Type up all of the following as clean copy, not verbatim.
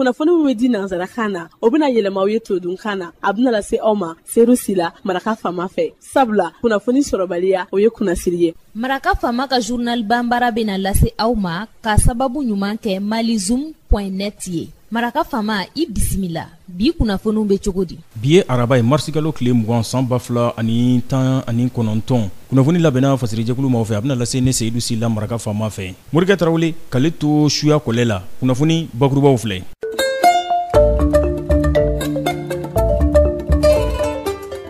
Kunnafoni min bɛ di nansarakan na, o bɛna yɛlɛma aw ye todunkan na. A bɛna lase aw ma Seyidu Sila, Maraka Faama fɛ. Sabula kunnafoni sɔrɔbaliya, o ye kunnasiri ye. Maraka Faama ka journal banbara bɛna lase aw ma ka sababu ɲuman kɛ malizoom.net ye. Maraka Faama, i bisimila. Bi kunnafoniw bɛ cogo di? Bi ye araba ye, marisikalo tile 20, san 2019. Kunnafoni labɛnna fasirijɛkulu maaw fɛ, a bɛna lase ne Seyidu Sila, Maraka Faama fɛ. Morikɛ Tarawele k'ale to suya kɔlɛ la. Kunnafoni bakurubaw filɛ.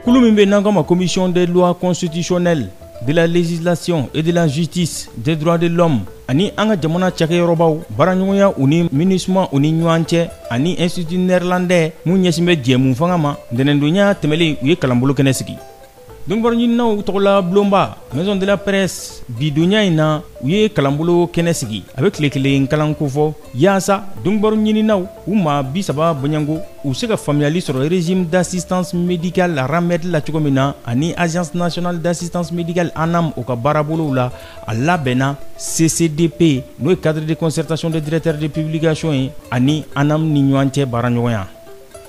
Kulu min bɛ n'an k'a ma commission des lois constitutionnelles, de la législation et de la justice, des droits de l'homme, ani an ka jamana cakɛyɔrɔbaw baaraɲɔgɔnya u ni MINUSMA u ni ɲɔgɔn cɛ, ani institut néerlandais mun ɲɛsin bɛ jɛmu fanga ma, ntɛnɛndonya tɛmɛlen u ye kalanbolo kɛnɛ sigi. Donkibaru ɲininaw tɔgɔla bulonba, maison de la presse, bidonya in na u ye kalanbolo kɛnɛ sigi. A bɛ tile kelen kalan kofɔ yaasa donkibaru ɲininaw u maa 30 bɔɲɔgɔnko u se ka faamuyali sɔrɔ régime d'assistance médicale RAMED la cogo min na, ani agence nationale d'assistance médicale ANAM o ka baarabolow la. A labɛnna CCDP, n'o ye cadre de concertation des directeurs de publication ye, ani ANAM ni ɲɔgɔn cɛ baaraɲɔgɔnya.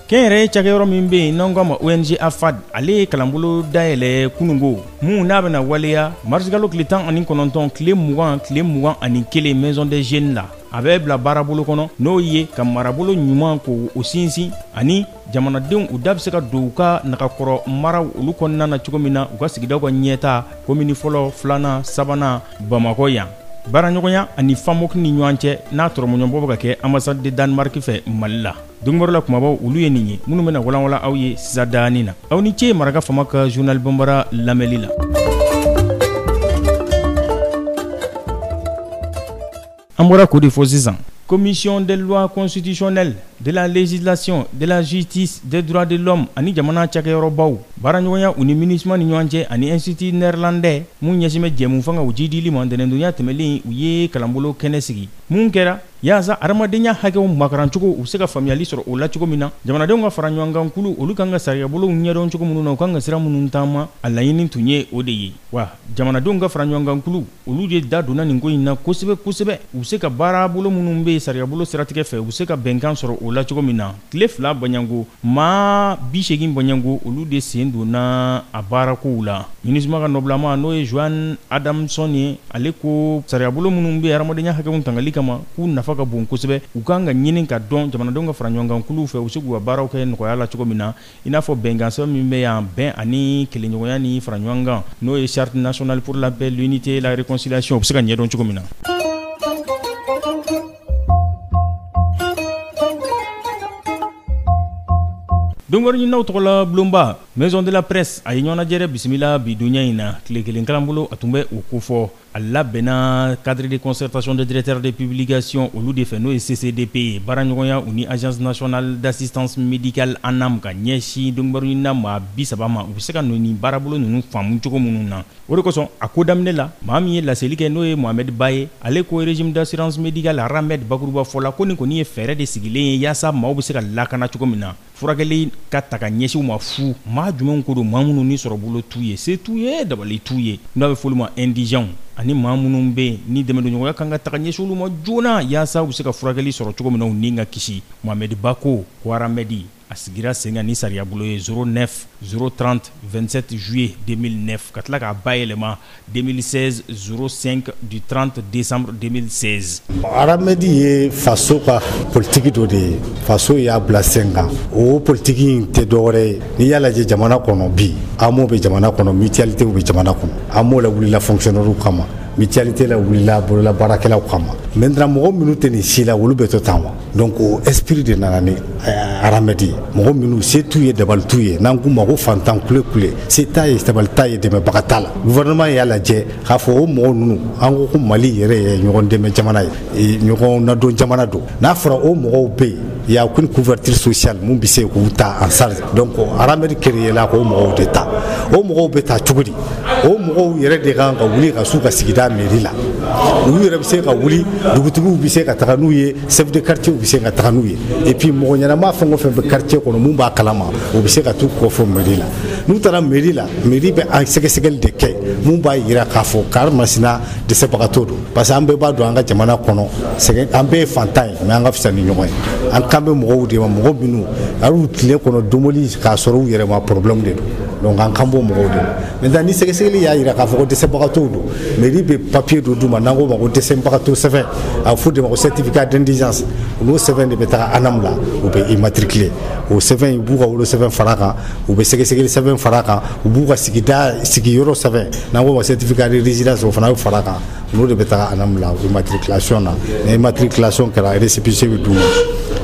Kɛnyɛrɛye cakɛyɔrɔ min bɛ yen n'an k'a ma ONG AFAD, ale ye kalanbolo dayɛlɛ kunungo mun n'a bɛna waleya marisikalo tile 19, tile 20, tile 21, maison des jeunes la. A bɛ bila baarabolo kɔnɔ, n'o ye ka marabolo ɲuman ko o sinsin, ani jamanadenw u da bɛ se ka don u ka nagakɔrɔ maraw olu kɔnɔna na cogo min na, u ka sigidaw ka ɲɛta, komini fɔlɔ, filanan, sabanan Bamakɔ yan. Baaraɲɔgɔnya ani FAMOC ni ɲɔgɔn cɛ n'a tɔrɔmɔɲɔbɔ bɛ ka kɛ ambassade de Danemark fɛ Mali la. Donkibaru la kumabaw olu ye nin ye minnu bɛna walanwalan aw ye sisan daani na. Aw ni ce Maraka Faama ka journal banbara lamɛnli la. An bɔra k'o de fɔ sisan. Commission des lois constitutionnelles, de la législation, de la justice, des droits de l'homme, ani jamana cakɛyɔrɔbaw baaraɲɔgɔnya u ni MINUSMA ni ɲɔgɔn cɛ, ani institut néerlandais mun ɲɛsin bɛ jɛmu fanga u jidili ma, ntɛnɛndonya tɛmɛlen u ye kalanbolo kɛnɛ sigi mun kɛra yaasa adamadenya hakɛw makarancogo u bɛ se ka faamuyali sɔrɔ o la cogo min na, jamanadenw ka fara ɲɔgɔn kan kulu olu kan ka sariyabolow ɲɛdɔn cogo minnu na, u kan ka sira minnu taama, a laɲini tun ye o de ye. Wa jamanadenw ka fara ɲɔgɔn kan kulu olu de da donna nin ko in na kosɛbɛ kosɛbɛ, u bɛ se ka baarabolo minnu bɛ yen sariyabolo siratigɛ fɛ, u bɛ se ka bɛnkan sɔrɔ o la cogo min na. Tile 2 bɔɲɔgɔnko maa 80 bɔɲɔgɔnko olu de sen donna a baarakow la. MINUSMA ka nɔbilama, n'o ye Joan Adamson ye, ale ko sariyabolo minnu bɛ adamadenya hakɛw tangali kama, k'u nafa ka bon kosɛbɛ, u kan ka ɲini ka dɔn jamanadenw ka fara ɲɔgɔn kan kuluw fɛ, u bɛ se k'u ka baaraw kɛ nɔgɔya la cogo min na, i n'a fɔ bɛnkan sɛbɛn min bɛ yan bɛn ani kelenɲɔgɔnya ni fara ɲɔgɔn kan, n'o ye charte nationale pour la paix, l'unité et la réconciliation, u bɛ se ka ɲɛdɔn cogo min na. Donkibaru ɲininaw tɔgɔla bulonba, maison de la presse, a ye ɲɔgɔnnajɛrɛ bisimila bi donya in na. Tile kelen kalanbolo a tun bɛ o kofɔ. A labɛnna cadre de concertation des directeurs de publication olu de fɛ, n'o ye CCDP ye, baaraɲɔgɔnya u ni agence nationale d'assistance médicale ANAM ka ɲɛsin donkibaru ɲinina maa 30 ma, u bɛ se ka nin baarabolo ninnu faamu cogo minnu na. O de kosɔn a ko daminɛ la, maa min ye laseli kɛ, n'o ye Mohamed Ba ye, ale ko régime d'assurance médicale RAMED bakuruba fɔ la, ko nin kɔni ye fɛɛrɛ de sigilen ye yaasa maaw bɛ se ka lakana cogo min na, furakɛli ka ta ka ɲɛsin u ma fu. Maa jumɛnw ko don? Maa minnu ni sɔrɔbolo t'u ye, se t'u ye, dabali t'u ye, n'a bɛ f'olu ma indigents, ani maa minnu bɛ yen ni dɛmɛdonɲɔgɔnya kan ka ta ka ɲɛsin olu ma joona yaasa u bɛ se ka furakɛli sɔrɔ cogo min na, u ni ka kisi. Mohamed Ba ko ko RAMED a sigira sen kan ni sariyabolo ye 09 030 27 juillet 2009, ka tila k'a bayɛlɛma 2016 05 du 30 décembre 2016. RAMED ye faso ka politiki dɔ de ye, faso y'a bila sen kan. O politiki in tɛ dɔwɛrɛ ye, n'i y'a lajɛ jamana kɔnɔ bi, AMO bɛ jamana kɔnɔ, mutualité bɛ jamana kɔnɔ. AMO la wulila fonctionnaire kama, mutualité la wulila bolola baarakɛlaw kama. Maintenant mɔgɔ minnu tɛ nin si la, olu bɛ to tan wa? Donc o esprit de nana ni RAMED ye. Mɔgɔ minnu se t'u ye, dabali t'u ye, n'an k'u ma ko fantan kule kule, se t'a ye, dabali t'a ye, dɛmɛbaga t'a la. Gouvernement y'a lajɛ k'a fɔ o mɔgɔ ninnu, an ko ko Mali yɛrɛ ye ɲɔgɔn dɛmɛ jamana ye, ɲɔgɔn nadon jamana don. N'a fɔra o mɔgɔw bɛ yen, il y a aucune couverture sociale mun bɛ se k'u ta en charge. Donc RAMED créé la k'o mɔgɔw de ta. O mɔgɔw bɛ ta cogo di? O mɔgɔw yɛrɛ de kan ka wuli ka s'u ka sigida mairie la. Olu yɛrɛ bɛ se ka wuli, dugutigiw bɛ se ka taga n'u ye, chef de quartier bɛ se ka taga n'u ye. Et puis mɔgɔ ɲɛnama fɛn o fɛn bɛ quartier kɔnɔ mun b'a kalama, o bɛ se ka t'u kɔfɔ mairie la. N'u taara mairie la, mairie bɛ an sɛgɛsɛgɛli de kɛ. mun b'a jira k'a fɔ karimasina dɛsɛbagatɔ don, parce que an bɛɛ b'a dɔn an ka jamana kɔnɔ sɛgɛn, an bɛɛ ye fantan ye, mais an ka fisa ni ɲɔgɔn ye. An kan bɛ mɔgɔw de ma, mɔgɔ minnu hali tile kɔnɔ dumuni k'a sɔrɔ u yɛrɛ ma, problème de don. Donc an kan b'o mɔgɔw de ma. Maintenant, ni sɛgɛsɛgɛli y'a jira k'a fɔ ko dɛsɛbagatɔw don, mairie bɛ papier dɔ d'u ma n'an k'o ma ko dɛsɛbagatɔ sɛbɛn, a bɛ fɔ o de ma ko certificat d'indigence. N'o sɛbɛn de bɛ taga ANAM la, u bɛ immatriculer o sɛbɛn, u b'u ka wolosɛbɛn fara kan, u bɛ sɛgɛsɛgɛli sɛbɛn fara kan, u b'u ka sigida sigiyɔrɔ sɛbɛn n'an k'o ma certificat de résidence, o fana bɛ fara kan. N'o de bɛ taga ANAM la immatriculation na. Ni immatriculation kɛra, récépissé bɛ d'u ma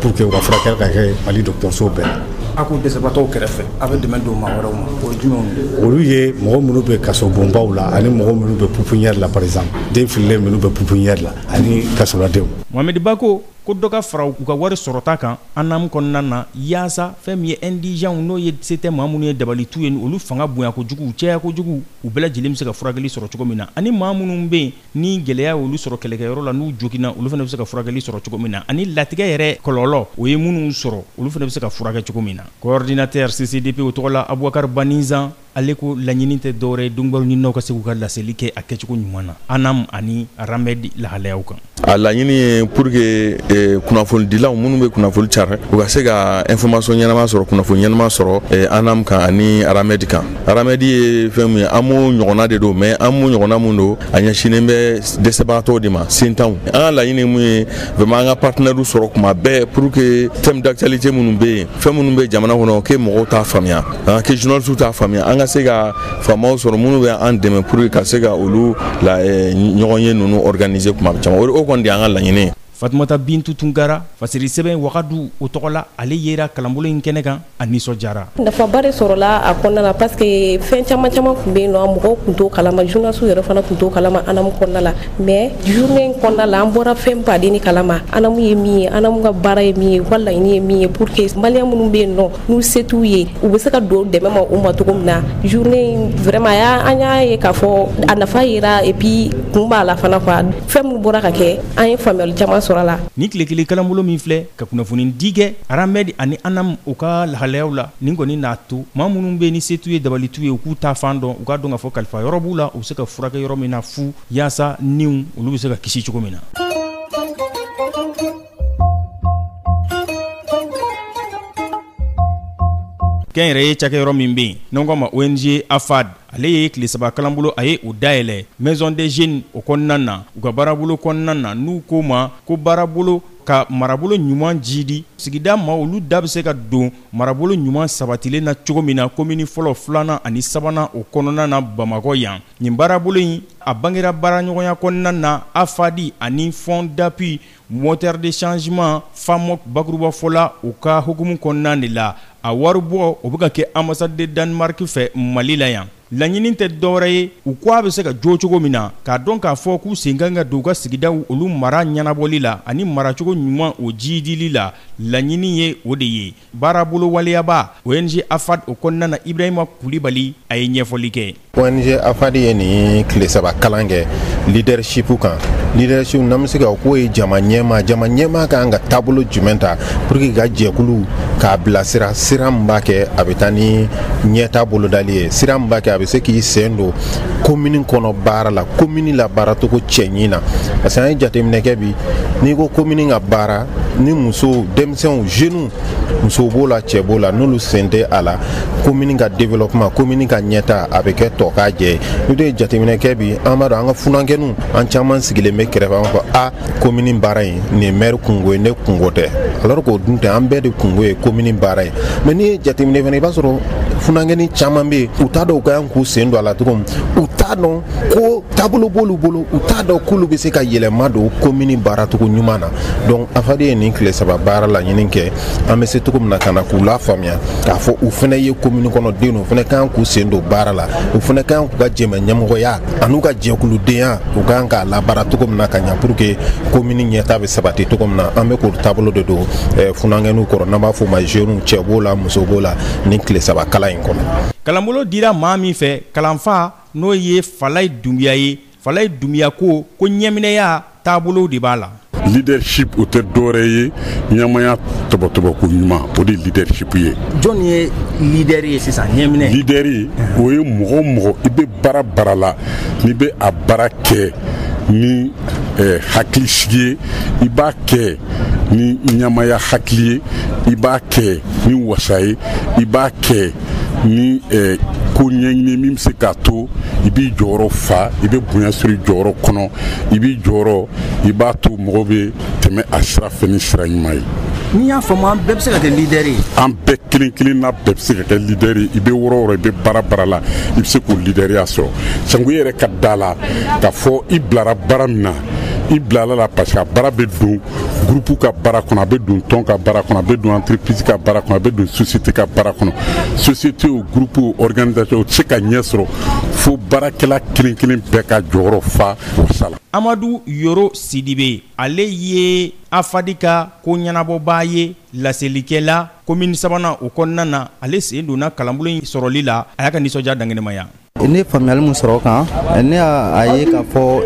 pour que u ka furakɛli ka kɛ Mali dɔgɔtɔrɔso bɛɛ la. A ko dɛsɛbagatɔw kɛrɛfɛ, a bɛ dɛmɛ don maa wɛrɛw ma, o ye jumɛnw ye? Olu ye mɔgɔ minnu bɛ kasobonbaw la ani mɔgɔ minnu bɛ pouponnière la, par exemple den fililen minnu bɛ pouponnière la ani kasoladenw. Mohamed Bako ko dɔ ka fara u ka wari sɔrɔta kan ANAM kɔnɔna na, yaasa fɛn min ye indigent, n'o ye se tɛ maa minnu ye, dabalitu ye, olu fanga bonya kojugu, u caya kojugu, u bɛɛ lajɛlen bɛ se ka furakɛli sɔrɔ cogo min na, ani maa minnu bɛ yen ni gɛlɛya olu sɔrɔ kɛlɛkɛyɔrɔ la, n'u joginna, olu fana bɛ se ka furakɛli sɔrɔ cogo min na, ani latigɛ yɛrɛ kɔlɔlɔ o ye minnu sɔrɔ, olu fana bɛ se ka furakɛ cogo min na. Coordinateur CCDP o tɔgɔ la, Abubakar Banizan, ale ko laɲini tɛ dɔwɛrɛ ye, donbaw ɲininaw ka se k'u ka laseli kɛ a kɛcogo ɲuman na ANAM ani RAMED lahalayaw kan. A laɲini ye pour que kunnafonidilaw minnu bɛ kunnafoni cari, u ka se ka information ɲɛnama sɔrɔ, kunnafoni ɲɛnama sɔrɔ ANAM kan ani RAMED kan. RAMED ye fɛn min ye, an m'o ɲɔgɔnna de don, mais an m'o ɲɔgɔnna mun don, a ɲɛsinnen bɛ dɛsɛbagatɔw de ma, sentanw. An ka laɲini ye mun ye, vraiment an ka partenaires sɔrɔ kuma bɛɛ pour que thème d'actualité minnu bɛ yen, fɛn minnu bɛ jamana kɔnɔ que mɔgɔw t'a faamuya, que journalistes t'a faamuya, an ka se ka faamaw sɔrɔ minnu bɛ an dɛmɛ pour que ka se ka olu la ɲɔgɔn ye ninnu organiser kuma caman. O kɔni de y'an ka laɲini ye. Fatumata Bintu Tunkara, fasiri sɛbɛn Wagadu o tɔgɔ la, ale yera kalanbolo in kɛnɛ kan, a nisɔndiyara. Nafaba de sɔrɔla a kɔnɔna la, parce que fɛn caman caman tun bɛ yen nɔ, mɔgɔw tun t'o kalama, journalistes yɛrɛ fana tun t'o kalama ANAM kɔnɔna la. Mais journée in kɔnɔna la, an bɔra fɛn baden de kalama, ANAM ye min ye, ANAM ka baara ye min ye, u ka laɲini ye min ye, pour que maliyɛn minnu bɛ yen nɔ n'u se t'u ye, u bɛ se ka don dɛmɛ ma u ma cogo min na. Journée in vraiment an y'a ye k'a fɔ a nafa yera, et puis kun b'a la fana quoi. Fɛn minnu bɔra ka kɛ, an ye faamuyali caman sɔrɔ a la. Ni tile kelen kalanbolo min filɛ ka kunnafoni di kɛ RAMED ani ANAM u ka lahalayaw la, nin kɔni n'a to maa minnu bɛ ni se t'u ye, dabali t'u ye, u k'u ta fan dɔn, u k'a dɔn k'a fɔ kalifa yɔrɔ b'u la, u bɛ se ka furakɛ yɔrɔ min na fu, yaasa niw olu bɛ se ka kisi cogo min na. Kɛnyɛrɛye cakɛyɔrɔ min bɛ yen n'an k'a ma ONG AFAD, ale ye tile 3 kalanbolo, a ye o dayɛlɛ Maison des Jeunes o kɔnɔna na, u ka baarabolo kɔnɔna na, n'u k'o ma ko baarabolo ka marabolo ɲuman jidi sigida ma, olu da bɛ se ka don marabolo ɲuman sabatilen na cogo min na komini fɔlɔ, filanan ani sabanan o kɔnɔna na Bamakɔ yan. Nin baarabolo in a bangera baaraɲɔgɔnya kɔnɔna na AFAD ani Fonds d'appui moteur de changement FAMOC bakurubafɔ la, u ka hukumu kɔnɔna de la. A waribɔ o bɛ ka kɛ ambassade de Danemark fɛ Mali la yan. Laɲini tɛ dɔwɛrɛ ye, u ko a bɛ se ka jo cogo min na, k'a dɔn k'a fɔ k'u sen kan ka don u ka sigidaw olu mara ɲɛnabɔli la ani maracogo ɲuman o jidili la. Laɲini ye o de ye. Baarabolo waleyaba ONG AFAD o kɔnɔna na, Ibrahima Kulibali, a ye ɲɛfɔli kɛ. ONG AFAD ye nin tile 3 kalan kɛ leadership kan. Leadership, n'an bɛ se ka k'o ye jama ɲɛmaa, jama ɲɛmaa kan ka taabolo jumɛn ta pour que ka jɛkulu k'a bilasira sira min b'a kɛ a bɛ taa ni ɲɛta bolodali ye, sira min b'a kɛ a bɛ se k'i sen don commune kɔnɔ baara la, commune la baaracogo cɛɲi na. Parce que an ye jateminɛ kɛ bi, n'i ko commune ka baara, ni musow, denmisɛnw, jeunes, musow b'o la, cɛ b'o la, n'olu sen tɛ a la, commune ka développement, commune ka ɲɛta, a bɛ kɛ tɔ k'a jɛ ye. N'o tɛ jateminɛ kɛ bi, an b'a dɔn an ka funankɛninw, an caman sigilen bɛ kɛrɛfɛ, an b'a fɔ a commune baara in nin ye maire kungo ye, ne kungo tɛ, alors k'o dun tɛ, an bɛɛ de kungo ye commune baara ye. Mais n'i ye jateminɛ fana, i b'a sɔrɔ funankɛnin caman bɛ yen, u t'a dɔn u ka kan k'u sen don a la cogo min, u t'a dɔn ko taabolo b'olu bolo, u t'a dɔn k'olu bɛ se ka yɛlɛma don commune baaracogo ɲuman na. Donc AFAD ye nin tile 3 baara laɲini kɛ, an bɛ se cogo min na ka na k'u lafaamuya k'a fɔ u fana ye commune kɔnɔ den, u fana kan k'u sen don baara la, u fana kan k'u ka jɛmɛ ɲɛmɔgɔya an'u ka jɛkuludenya, u kan k'a labaara cogo min na ka ɲa pour que commune ɲɛta bɛ sabati cogo min na. An bɛ k'o taabolo de don funankɛninw kɔrɔ, n'an b'a fɔ o ma jeunes, cɛ b'o la, muso b'o la, nin tile 3 kalan in kɔnɔ. Kalanbolo dira maa min fɛ, kalanfa n'o ye Falaye Dunbiya ye. Falaye Dunbiya ko ɲɛminɛya taabolo de b'a la. Leadership o tɛ dɔwɛrɛ ye, ɲɛmaaya tɔbɔtɔbɔko ɲuman, o de ye leadership ye. Jɔn ye leader ye sisan, ɲɛminɛ? Leader o ye mɔgɔ o mɔgɔ i bɛ baara baara la, n'i bɛ a baara kɛ ni hakilisigi ye, i b'a kɛ ni ɲamaya hakili ye, i b'a kɛ ni wasa ye, i b'a kɛ ni ko ɲɛɲini min bɛ se k'a to i b'i jɔyɔrɔ fa, i bɛ bonya sɔrɔ i jɔyɔrɔ kɔnɔ, i b'i jɔyɔrɔ, i b'a to mɔgɔw bɛ tɛmɛ a sira fɛ ni sira ɲuman ye. N'i y'a faamu, an bɛɛ bɛ se ka kɛ leader ye. An bɛɛ kelen kelen na bɛɛ bɛ se ka kɛ leader ye. I bɛ yɔrɔ o yɔrɔ, i bɛ baara baara la, i bɛ se k'o leaderya sɔrɔ. Sanko i yɛrɛ ka da la k'a fɔ i bilara baara min na, i bilala la parce que a baara bɛ don groupe ka baara kɔnɔ, a bɛ don tɔn ka baara kɔnɔ, a bɛ don entreprise ka baara kɔnɔ, a bɛ don société ka baara kɔnɔ. Société o, groupe o, organisation o tɛ se ka ɲɛ sɔrɔ fo baarakɛla kelen kelen bɛɛ ka jɔyɔrɔ fa wasa la. Amadu Yoro Sidibe, ale ye AFAD ka ko ɲɛnabɔbaa ye, laselikɛla commune sabanan o kɔnɔna na, ale sen donna kalanbolo in sɔrɔli la, a y'a ka nisɔndiya dankɛnɛmaya. Ne faamuyali min sɔrɔ o kan, ne y'a ye k'a fɔ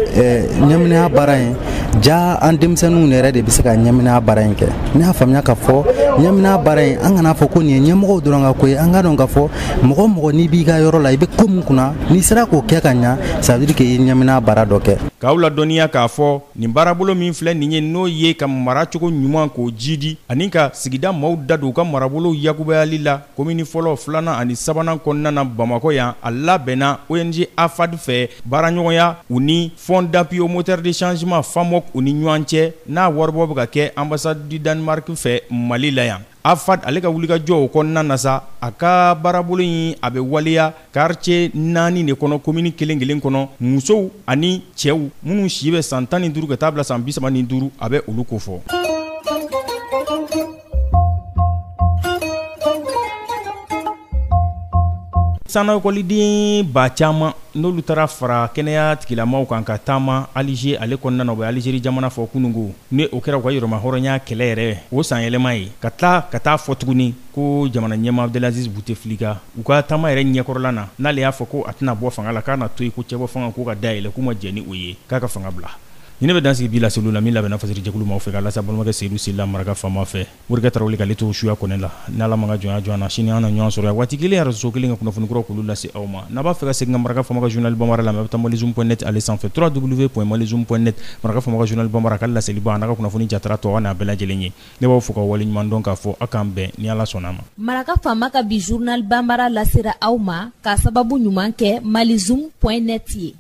ɲɛminɛya baara in ja, an denmisɛnninw yɛrɛ de bɛ se ka ɲɛminɛya baara in kɛ. Ne y'a faamuya k'a fɔ ɲɛminɛya baara in, an kana fɔ ko nin ye ɲɛmɔgɔw dɔrɔn ka ko ye. An ka dɔn k'a fɔ mɔgɔ mɔgɔ n'i b'i ka yɔrɔ la, i bɛ ko min kunna, n'i sera k'o kɛ ka ɲa, ça veut dire que i ye ɲɛminɛya baara dɔ kɛ. K'aw ladɔnniya k'a fɔ nin baarabolo min filɛ nin ye, n'o ye ka maracogo ɲuman k'o jidi ani ka sigida maaw da don u ka marabolow yakubayali la komini fɔlɔ, filanan ani sabanan kɔnɔna na Bamakɔ yan, a labɛnna ONG AFAD fɛ baaraɲɔgɔnya u ni Fonds d'appui au moteur de changement FAMOC u ni ɲɔgɔn cɛ, n'a waribɔ bɛ ka kɛ ambassade du Danemark fɛ Mali la yan. AFAD ale ka wulikajɔ o kɔnɔna na sa, a ka baarabolo in a bɛ waleya quartier 4 de kɔnɔ, commune kelen kelen kɔnɔ, musow ani cɛw minnu si bɛ san 15 ka taa bila san 35, a bɛ olu kofɔ. Sanakɔliden ba caman n'olu taara fara kɛnɛya tigilamaw kan ka taama Alger ale kɔnɔna na, u bɛ Algérie jamana fɔ kununko, ni o kɛra u ka yɛrɛmahɔrɔnya kɛlɛ yɛrɛ o sanyɛlɛma ye, ka tila ka taa fɔ tuguni ko jamana ɲɛmaa Abdelaziz Bouteflika u ka taama yɛrɛ ɲɛkɔrɔla na, n'ale y'a fɔ ko a tɛna bɔ fanga la, k'a na to yen, ko cɛbɔ fanga k'o ka dayɛlɛ, k'u ma jɛn ni o ye, k'a ka fanga bila. Ni ne bɛ dan sigi bi laseliw la min labɛnna fasiri jɛkulu maaw fɛ k'a lase balimakɛ Seyidu Sila maraka faama fɛ, Morikɛ Tarawele k'ale to suya kɔnɛ la. Ni Ala ma ka jɔnya jɔ an na, sini an na ɲɔgɔn sɔrɔ yan waati kelen, arajo kelen ka kunnafoni kuraw k'olu lase aw ma. N'a b'a fɛ ka segin ka maraka faama ka journal bambara lamɛn, a bɛ taa malizoom.net ale sanfɛ, www.malizoom.net. Maraka faama ka journal bambara ka laseliba n'a ka kunnafoni jatara tɔ n'a bɛɛ lajɛlen ye. Ne b'aw fo ka waleɲuman dɔn k'a fɔ aw k'an bɛn ni Ala sɔnna a ma. Maraka faama ka bi journal bambara lasera aw ma k'a sababu ɲuman kɛ malizoom.net ye.